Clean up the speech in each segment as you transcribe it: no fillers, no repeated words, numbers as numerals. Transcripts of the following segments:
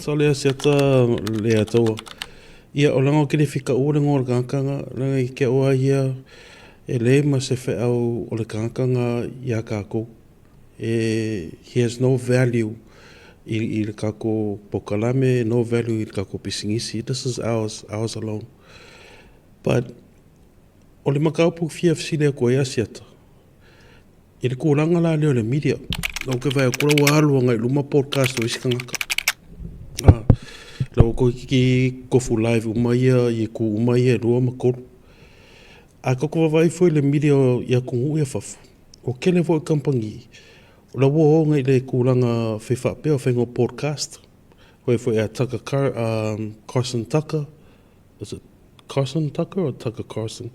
Sa le Asiata le ataua. Ia, o leaga ou te le fia taua le igoa o le tagata lena, leaga ia te au lava ia, e leai ma se feau o le tagata lena ia tatou. E, he has no value i le tatou polokalame, no value i le tatou pisinisi. This is ours, ours alone. But, o le mataupu e fia fesili atu ai Asiata, I le tulaga la lea o le media, ou te vaai atu la ua alu agai i luma podcast o isi tagata. A, la ua toeitiiti tofu live uma ia i itu uma ia e lua ma tolu. A tatou vaavaai foi i le media i atunuu ia fafo, ua tele foi kamupani o la ua o agai i le tulaga fai faapea o le faiga o podcast. Fai foi a Tucker Car, Carson Tucker, was it Carson Tucker or Tucker Carson?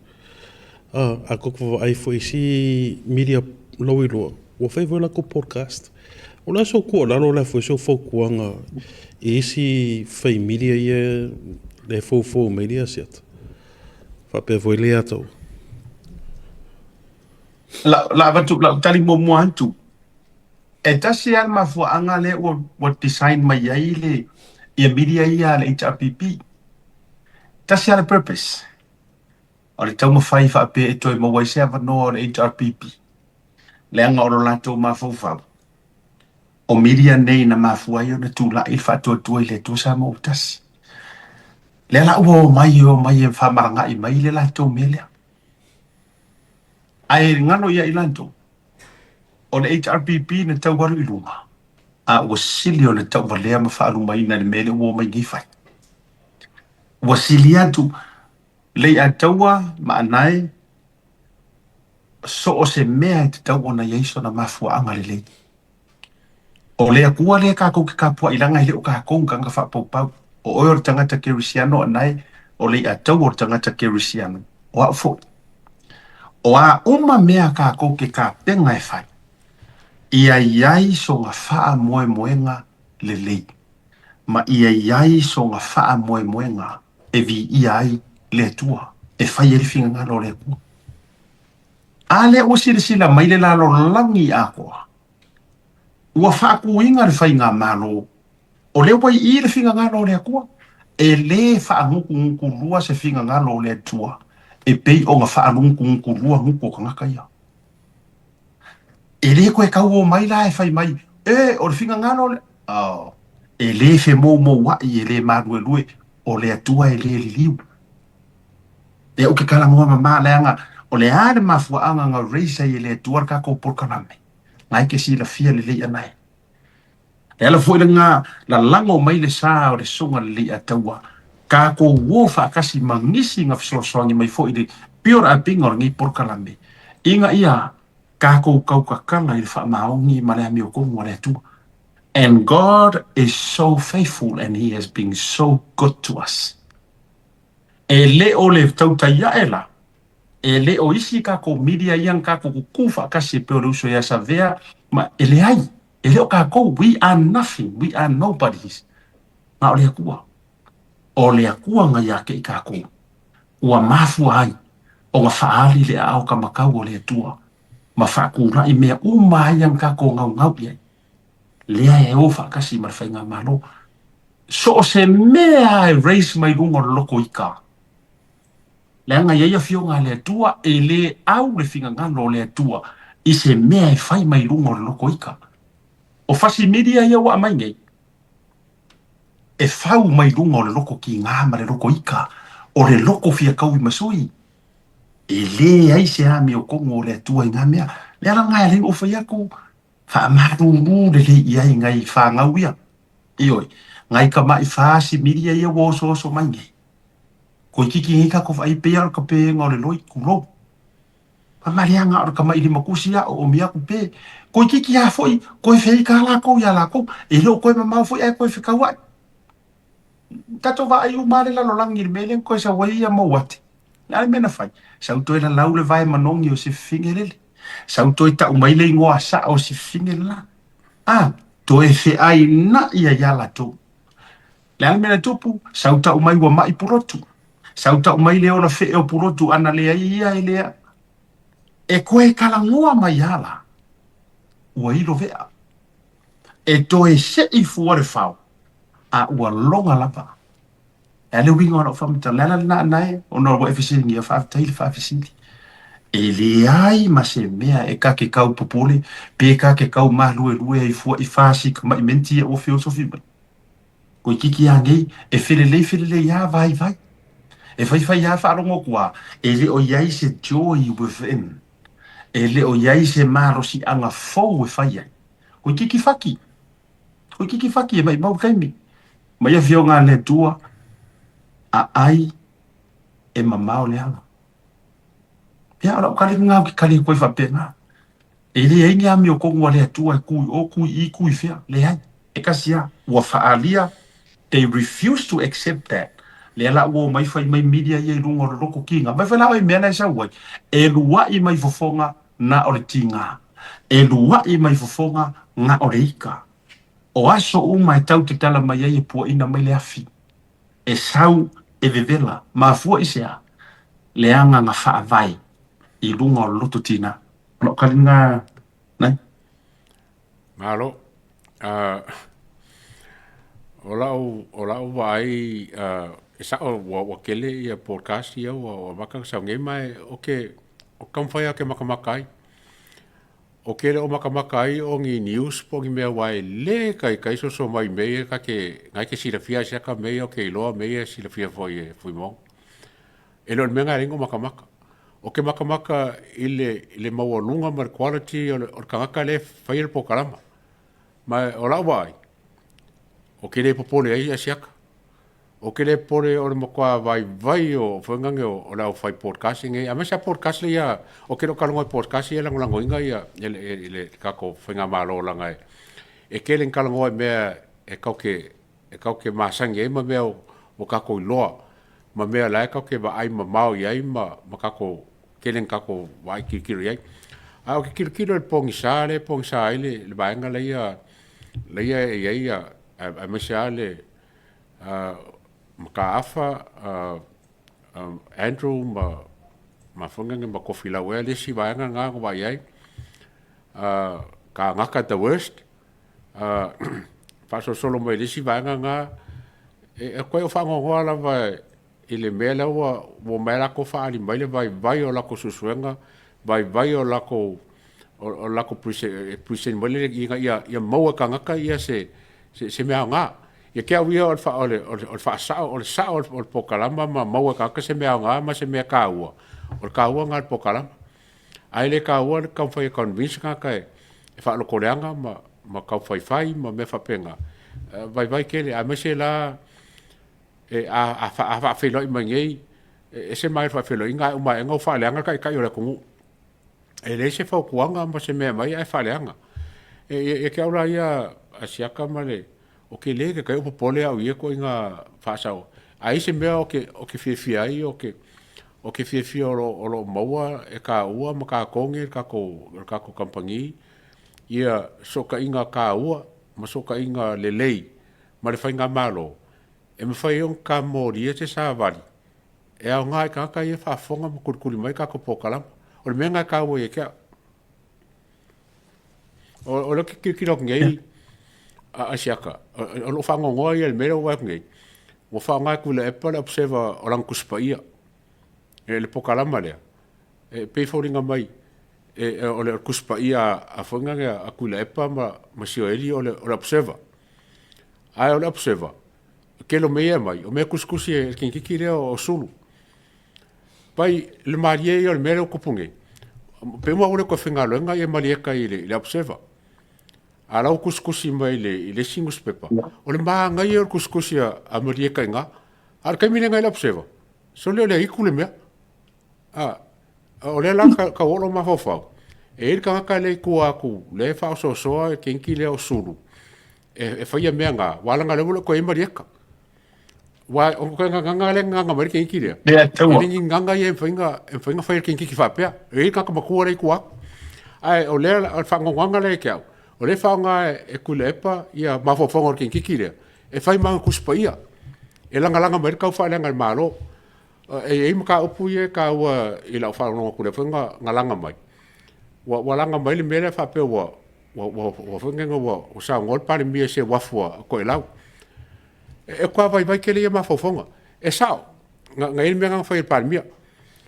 A koko vaai foi i si media loiloa, ua fai foi latou podcast. O le a sou tuualalo la foi sou fautuaga i isi fai media ia le foufou mai le Asiata? Faapea foi le atau. La, la avatu, lau tali muamua atu. E tasi lava le mafuaaga lea ua, ua design mai ai le, ia media ia a le HRPP. Tasi lava le purpose, o le taumafai faapea e toe maua ai se avanoa o le HRPP, leaga o lo latou mafaufau, o media nei na mafua ai ona tulai le faatuatua i le Atua Samoa ua tasi. Lea la ua omai e omai e faamalaga'i mai le latou mea lea. Ae galo ia i latou, o le HRPP na tau alu i luma, a ua sili ona tauvalea ma faalumaina i le mea lea ua omai nei fai. Ua sili atu Leiataua ma Anae, so o se mea e tatau ona i ai sona mafuaaga lelei. O le Atua lea kākou te kapuaʻi leaga e le o kākou ni tagata faapaupau. O oe o le tagata Kerisiano Anae, o Leiataua o le tagata Kerisiano, o au foi. O a uma mea kākou te kapena e fai, ia i ai sona faamoemoega lelei. Ma ia i ai sona faamoemoega e viia ai le Atua, e fai ai le finagalo o le Atua. A lea ua silasila mai le lalolagi atoa, ua faatuina le faigamalo, o lea ua i i le finagalo o le Atua, e lē faagutugutu se finagalo o le Atua e pei ona faagutugutu gutu o tagata ia. E lē toe tau omai la e fai mai, E, o le finagalo le... Oh, e lē femoumouaʻi, e lē maluelue, o le Atua e lē liliu. Lea ou te talanoa mamā leaga o le a le mafuaaga na raise ai e le Atua le tatou polokalame, na e te silafia lelei anae. E ala foi lena lalago mai le sa o le Susuga Leiataua, tatou o faatasi ma nisi na fesoasoani mai foi i le build up ina o lenei polokalame, ina ia tatou tautatala i le faamaoni ma le amiotonu a le Atua. And God is so faithful and he has been so good to us. E le o le tautai ae la, e le o isi tatou media ia na tatou kukū faatasi e pei o le uso ia Savea ma, e leai, e le o tatou, we are nothing, we are nobodies. Na o le Atua. O le Atua na ia te i tatou. Ua mafua ai ona faaali le aao kamakau o le Atua ma faatulai mea uma ai na tatou gaugau i ai. Lea e o faatasi ma le faigamalo. So o se mea e raise mai luga o le loko ika. Leaga e i ai afioga a le Atua e lē au le finagalo o le Atua i se mea e fai mai luga o le loko ika. O fasi media ia ua aumai nei, e fau mai luga o le loko kigā ma le loko ika, o le loko fia taui ma sui. E leai se amiotonu o le Atua i ngā mea. Le ala lena e ala ai ona ou fai atu, faamalulu lelei i ai nai fanau ia. Ioe, nai tamaʻi fasi media ia ua osooso mai nei. Koikiki nei tatou vaai pei a o le kapega o le loi, tulou. Ma leaga o le kamaʻilima tusi a o omi aku pe. Koikiki a foi, koe feika lakou iā lakou, e le o koe mamao foi ae koe fekauaʻi. Tatou vaai uma a le lalolagi i le mea lea na koe sau ai ia mau ate. Le a le mea na fai? Sau toe lalau le vae manogi o se fafine lele. Sau toe tau mai le igoa saʻo o se fafine lela. A, toe feainaʻi ai ia latou. Le a le mea na tupu? Sau tau mai ua maʻi pulotu. Sau tau mai le ola feʻe o pulotu ana leai ia e lea. E koe talanoa mai a la, ua ilo veʻa. E toe seʻi fua le fao. A ua loga lava. E a le uiga o lau faamatalaga? O le ala lena Anae, ona ua e fesiligia, faafetai le faafesili. E leai ma se mea e ka ke kau popole pe ka ke kau maluelue ai fua i fasi ka ma'i menti ia ua feosofi mai. Toeitiiti a nei, e felelei felelei a vaivai. E faifai a faalogo atu a, e le o i ai se joy within. E le o i ai se malosiaga fou e fai ai. Toeitiiti fati. Toeitiiti fati e maimau le taimi. Mai afioga a le Atua, aai e mamao le ala. Ia, o lau tali lena ou te tali atu ai faapena. E leai ni amiotonu a le Atua e tu i o, tu i i, tu i fea. Leai. E tasi lava. Ua faaalia, they refuse to accept that. Lea la ua omai fai mai media ia i luga o le loto tiga. Vaai foi la oe i mea la e sau ai. E lua'i mai fofoga na o le tiga. E lua'i mai fofoga na o le ika. O aso uma e tau te tala mai ai e puaina mai le afi. E sau e vevela. Mafua i se a? Leaga na faavae i luga o le loto tiga. O lau tali lena Nai. Malo. O lau, o lau vaai, e sa'o ua, ua tele ia podcast ia ua, ua amata ona sau nei ma e ou te, ou te taumafai lava ou te matamata ai. Ou te le o matamata ai o ni news po o ni mea aua e le taitai soso mai i mea ia ta te, na e te silafia lava siaka mea ia ou te iloa mea ia e silafia foi e Fuimaono. E le o le mea lena e ala ai ona ou matamata. Ou te matamata i le, i le maualuga ma le quality o le, o le tagata lea e faia le polokalama. Ma o lau vaai, ou te le popole ai ia siaka. Ou te le popole o le matua vaivai o foi nane o le aufai podcast nei, aemaise lava podcast ia, ou te le o talanoa i podcast ia e lagolagoina ia i le, i le tatou faigamalo leaga e, e tele ina talanoa i mea e tatou te e tatou te masani ai ma mea ua tatou iloa ma mea la e tatou te vaai mamao i ai ma, ma tatou tele ina tatou vaai tilotilo i ai. A ou te tilotilo i le pogisa lea e pogisa ai le, le vaega laia, laia e i ai ia, aemaise lava le mataafa Andrew ma, ma foi nane ma Tofilau ea le isi vaega lena na vaai ai, Kāgaka the worst, faasolosolo mai i le isi vaega lena, e toe o faanoanoa lava i le mea lea ua omai latou faaali mai le vaivai o latou suesuega, vaivai o latou o latou present mai le ina ia ia maua e tagata ia se se mea aoga. Ia te au ia o le o le o le faasao o le sao o le polokalama ma maua e tagata se mea aoga ma se mea taua, o le taua lena o le polokalama. Ae le taua le taumafai e convince tagata e faalotoleaga ma ma taufaifai ma mea faapena. Vaivai tele aemaise la e a faafeiloai mai nei, e ese mai le faafeiloaiga ae uma aega ua faaleaga le taitai o le atunuu. E leai se fautuaga ma se mea mai ae faaleaga. E ia te au la ia a siaka ma le, o ke le ke o popole au ia ituaiga faasao. A i ai se mea o ke, o ke fiafia ai, o ke, o ke fiafia o lo, o lo o maua e kāua ma kākou nei le tatou, le tatou kamupani, ia sootaiga kāua ma sootaiga lelei ma le faigamalo, e mafai ai ona tamolia se savali e aoga i tagata ia e faafofoga ma kulikuli mai tatou polokalama. O le mea lena e taua ia te au. O lea ou te tilotilo atu nei a Asiata, o lo o faanoanoa ia i le mea lea ua vaai atu nei, ua faaaoga e Tuilaepa le Observer o lana Tusi Paia i le polokalama lea, e pei e foliga mai o le Tusi Paia a foi lea a Tuilaepa ma Sioeli o le Observer. Ae o le Observer, o tele o mea ia e aumai, o mea tusitusi e le teineitiiti lea o Sulu. Pai, le malie ia o le mea lea ua tupu nei, pe uma ua le toe faigaluega ia Malieta i le Observer. A o la ua tusitusi mai i le isi nusipepa, o le manaia o le tusitusi a Malieta i ina. A o le taimi lea na i le Observer, sole o le aitu le mea. A, o lea la tau oo lou mafaufau, e i ai le tagata lea i tua atu lea e faaosoosoa le teineitiiti lea o Sulu e faia mea na, aua leaga o lea ua le o toe i ai Malieta. Aua o le gagana lea e gagana mai ai le teineitiiti lea, e le ni gaga ia e mafai ona e mafai ona fai e le teineitiiti faapea. E i ai le tagata matua lea i tua atu. Ae o lea o le faanoanoaga lea ia te au, o lea e faaaoga e Tuilaepa ia mafaufauga o le teineitiiti lea e fai ma ana Tusi Paia e lagalaga mai ai le taufaaleaga e le Malo. E i ai mataupu ia e taua i lau faalogologo atu lea foi na laga mai, ua laga mai le mea lea faapea ua foi lea ua saunoa le Palemia i se uafu a Toelau. E kua vaivai tele ia mafaufauga. E sao, na na i ai le mea na fai e le Palemia.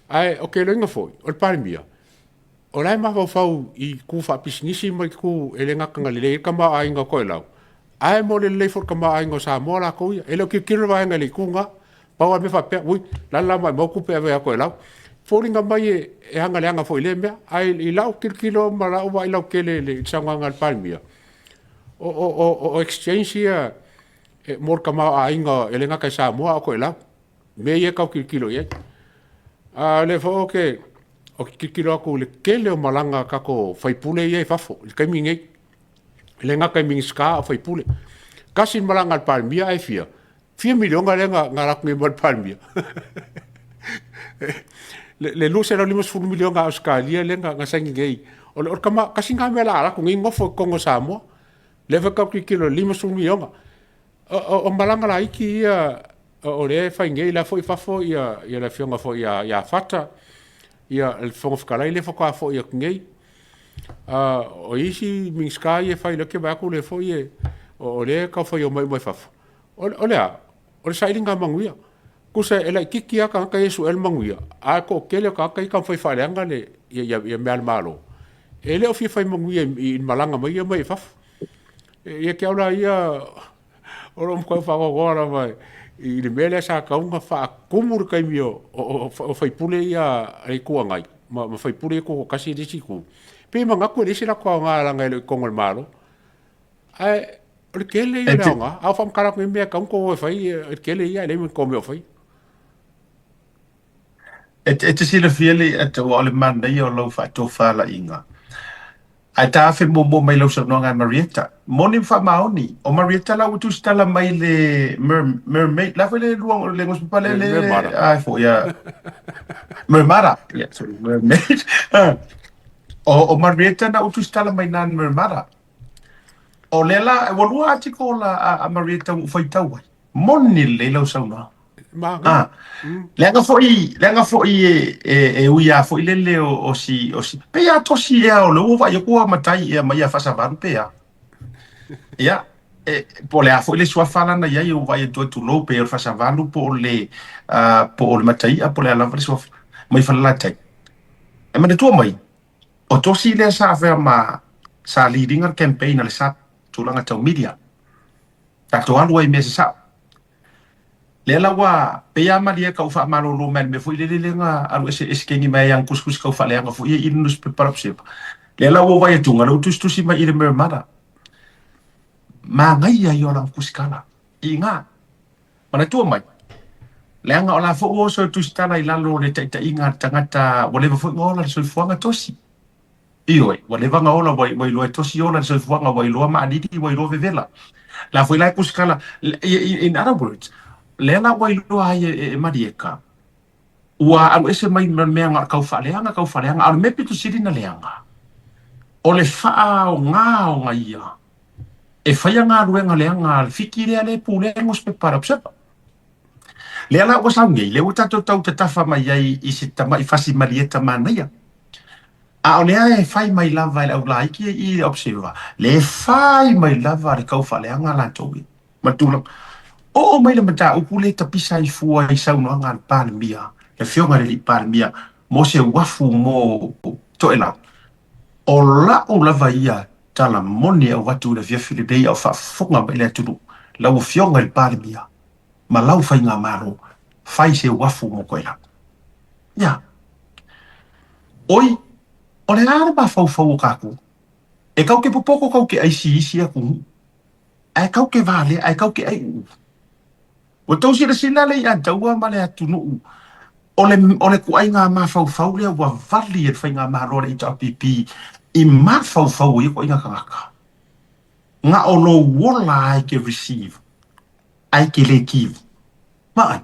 Ae o ke iloiga foi, o le Palemia, o la e mafaufau i itu faapisinisi ma itu e le gata na lelei ai le tamaoaiga o Toelau, ae mo le lelei foi o le tamaoaiga o Samoa latou ia. E le o tilotilo le vaega i le itu lena. Pau lava le mea faapea, ui, o le a le la maumau tupe e ave ia Toelau. E foliga mai e aga leaga foi i lea mea. Ae i lau tilotilo ma lau vaai lautele i le saunoaga a le Palemia, o exchange ia mo le tamaoaiga e le gata i Samoa a o Toelau, mea ia e tau tilotilo i ai. A o lea foi ou te tilotilo atu i le tele o malaga a tatou sui usufono ia e i fafo i le taimi lenei, e le gata i Minisita a o sui usufono. Tasi le malaga a le Palemia ae fia? Fia miliona lea na alu atu nei ma le Palemia? Le $250 miliona Ausetalia lea na saini nei, o le tasi lena mea o le a alu atu nei nofo i totonu o Samoa. Lea foi e tau tilotilo i le $50 miliona. O malaga laiti ia o lea e fai nei, o la foi e i fafo le afioga foi ia Fata, le Fofoga Fetalai lea faatoa foi atu nei. O isi Minisita ia e fai, o lea ou te vaai atu o lea foi o lea e tau fai omai uma i fafo. O le a? O le sailiga manuia. Tusa e laitiiti lava tagata ia e suea le manuia, ae o le toatele o tagata ia e taumafai e faaleaga mea a le Malo, e le o fia fai manuia i malaga mai ia mai fafo. Ia te au la ia, o lou matua faanoanoa lava i le mea lea sa tatau ona faatumu i le taimi o sui usufono ia a le Itu Agai ma sui usufono ia e tutoatasi i le isi itu, pei e manatu e leai se latou aoga leaga e le o i totonu o le Malo. Ae o le tele ia o le aoga, a o faamatala atu nei mea e tatau ona outou o e fai, o le tele ia ae leai ma ni tou mea o faia. E te silafia le iata aua o le manaia o lau faatofalaiga. Ae ta afe muamua mai lau saunoaga e Marietta. Moni ma faamaoni, o Marietta la ua tusitala mai le Mermaid, la foi le lua le nusipepa le le Mermada. Ai foi ia Mermada. Yeah, sorry, Mermaid. O Marietta na ua tusitala mai na Mermada. O lea la, ua lua article a Marietta ua ou faitau ai. Moni lelei lau saunoaga. Manaia. Ah, leaga foi, leaga foi e, e, e ui lava foi lele o, o si, o si, pei a tosi ea o le ua vaai atu ua matai ea mai ia Faasavalu pe a. Ia, e, po o le a foi le suafa lana i ai ua vaai atu ai tulou pei o le Faasavalu po o le, po o le Mataia po o le a lava le suafa mai Falelatai. E manatua mai, o tosi lea sa avea ma, sa lead ina le campaign a le SAP, tulaga tau media. Tatou alu ai i mea sasao. Lea la ua pei lava malie ka ou faamalolo mai le mea foi lele lea na alu ese esekeni mai ai ana tusitusi tau faaleaga foi ia i le nusipepa la Observer. Lea la ua ou vaai atuga, lea ua tusitusi mai i le Mermada. Manaia ia o lana tusitala i ina. Manatua mai, leaga o la foi ua oso e tusitala i lalo o le taitaiga a le tagata ua leva foi ona ola le soifuaga tosi. Ioe, ua leva ona ola, ua iloa e tosi ola le soifuaga, ua iloa maalili, ua iloa vevela. La foi la e tusitala, in other words, lea la ua iloa ai e Malieka, ua alu ese mai ma le mea na o le tau faaleaga, tau faaleaga, a o le mea pito sili ona leaga, o le faaaoga ia e faia galuega leaga a le Fiti lea lea e pulea le nusipepa a le Observer. Lea la ua sau nei, lea ua tatou tau tatafa mai ai i se tamai fasi malieta manaia. A o lea e fai mai lava e le aulaiti ia i le Observer, lea e fai mai lava le tau faaleaga latou ia ma le tulaga. Oo mai le mataupu lea e tapisa ai fua i saunoaga a le Palemia, le Afioga i le Alii Palemia, mo se uafu mo Toelau. O la'u lava ia tala moni e avatu i le afiafi lenei a o faafofoga mai le atunuu, lau Afioga i le Palemia ma lau Faigamalo, fai se uafu mo Toelau. Ia. Oi, o le a le mafaufau o tatou? E kau ke popoto kau ke aisi i isi atunuu, ae kau ke valea, ae kau ke ai uu. Ua tou silasila le ia taua ma le atunuu, o le, o le kuaiga mafaufau lea ua vali e le Faigamalo a le HRPP i mafaufau o ia kuaiga tagata. Na o lou ola ai ke receive, ae ke le give. Vaai.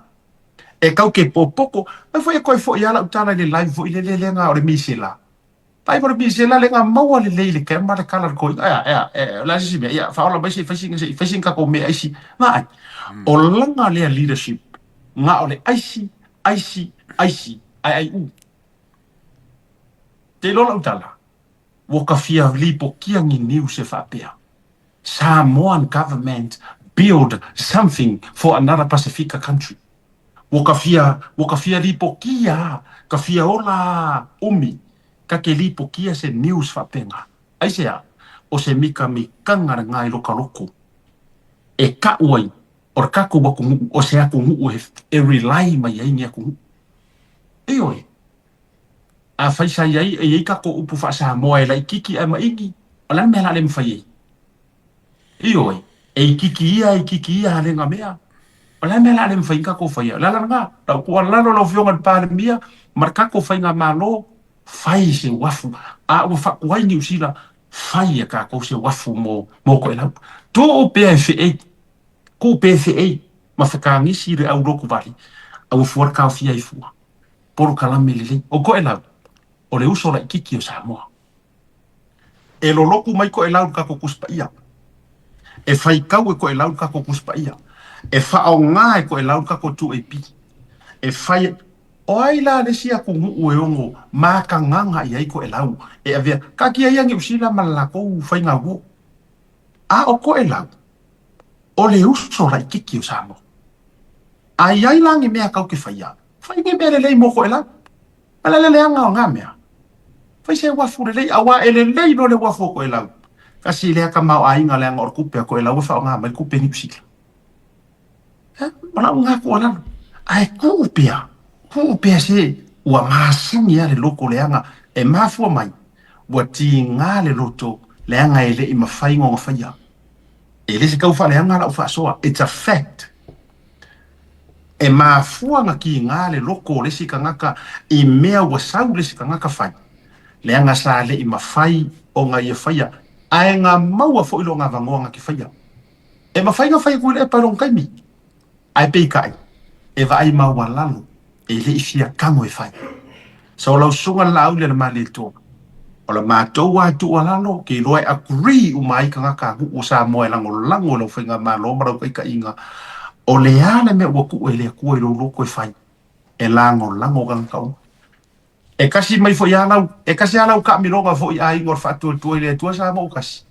E kau ke popoto, mai foi e koe foi a lau tala i le live foi lele lea na o le misela. Vaai mo le misela lea na maua lelei i le camera le kala le koina. Ea, ea, ea, o le a se isi mea? Ia, faaola mai se i fai sina, se i fai sina tatou mea aisi. Vaai. O lana lea leadership, na o le aisi, aisi, aisi, ae ai u. Te iloa lau tala, ua ka fia lipotia ni news e faapea, Samoan government build something for another Pasifika country. Ua ka fia, ua ka fia lipokia a, ka fia ola a umi, ka ke lipokia se news faapena. Aisea? O se mikamikaga lena i lo ka loko e ka'u ai o le kakou atunuu, o se atunuu e rely mai ai ni atunuu. Ioe. Afai sa i ai, e i ai kakou upu faa-Samoa e laitiiti ae maʻini, o le a le mea o le a le mafai ai? Ioe, e itiiti ia, e itiiti ia alega mea. O le a le mea o le a le mafai ai ona tatou faia? O le ala lena, lau tuualalo lau Afioga i le Palemia ma le tatou Faigamalo, fai se uafu. A ua faatuai Niu Sila, fai e tatou se uafu mo mo Toelau. Tuu pea e feei, tuu pea e feei ma fetagisi i le au lotu vale, a ua fua le taofia ai fua. Polokalame lelei. O Toelau, o le uso laitiiti o Samoa. E lolotu mai Toelau i le tatou Tusi Paia. E faitau e Toelau le tatou Tusi Paia. E faaaoga e Toelau le tatou 2AP. E fai O ai la le isi atunuu e ono makagaga i ai Toelau e avea taatia ia Niu Sila ma le latou faiga uo? A o Toelau, o le uso laitiiti o Samoa. A i ai la ni mea kau te faia, fai ni mea lelei mo Toelau. Ma le leaga o na mea, fai se uafu lelei, auā e lelei loa le uafu o Toelau, kasi lea tamaoaiga leaga o le tupe a Toelau e faaaoga mai le tupe Niu Sila. O lau lena tuualalo, ae tuu pea, tuu pea se ua masani lava le loto leaga e mafua mai, ua tiga le loto leaga e le i mafai ona faia. E le se tau faaleaga lau faasoa, it's a fact. E mafua ona tiga le loto o le isi tagata i mea ua sau le isi tagata fai, leaga sa le i mafai ona ia faia, ae na maua foi lona avanoa na te faia. E mafai ona fai atu i le epa i lona taimi, ae peitai, e vaai maualalo, e le i fia tago e fai. So lau susuga le Laauli a le Malietoa, o le matou lava tuualalo, ou te iloa e agree uma ai tagata a nuu o Samoa e lagolago i lau faigamalo ma lau taitaiga, o le a le mea ua tuu e le Atua i lou loto e fai, e lagolago tagata uma. E kasi mai foi a lau, e kasi a lau taamiloga foi aiga o le Faatuatua i le Atua sa mo kasi.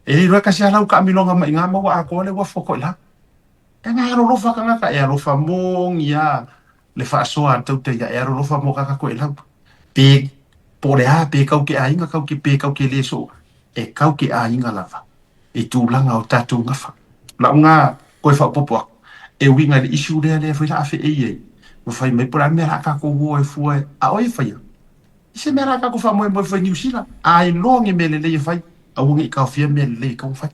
E le iloa e kasi a lau taamiloga mai iga ma ua atoa le uafu o Toelau. E na alolofa tagata, e alofa moni a le faasoa a le tautaia, e alolofa mo tagata Toelau. Pe po o le a, pe kau ke aiga, kau ke pe kau ke le soo, e kau ke aiga lava i tulaga o tatou gafa. Lau na koe faaopoopo aku, e uiga i le issue lea lea foi la a feei ai, ma fai mai po o le a le mea la a tatou o ai fua a o ai e faia? I se mea la a tatou faamoemoe fua i Niu Sila, a iloa ni mea lelei e fai, aua ne i taofia mea lelei e tatau ona fai.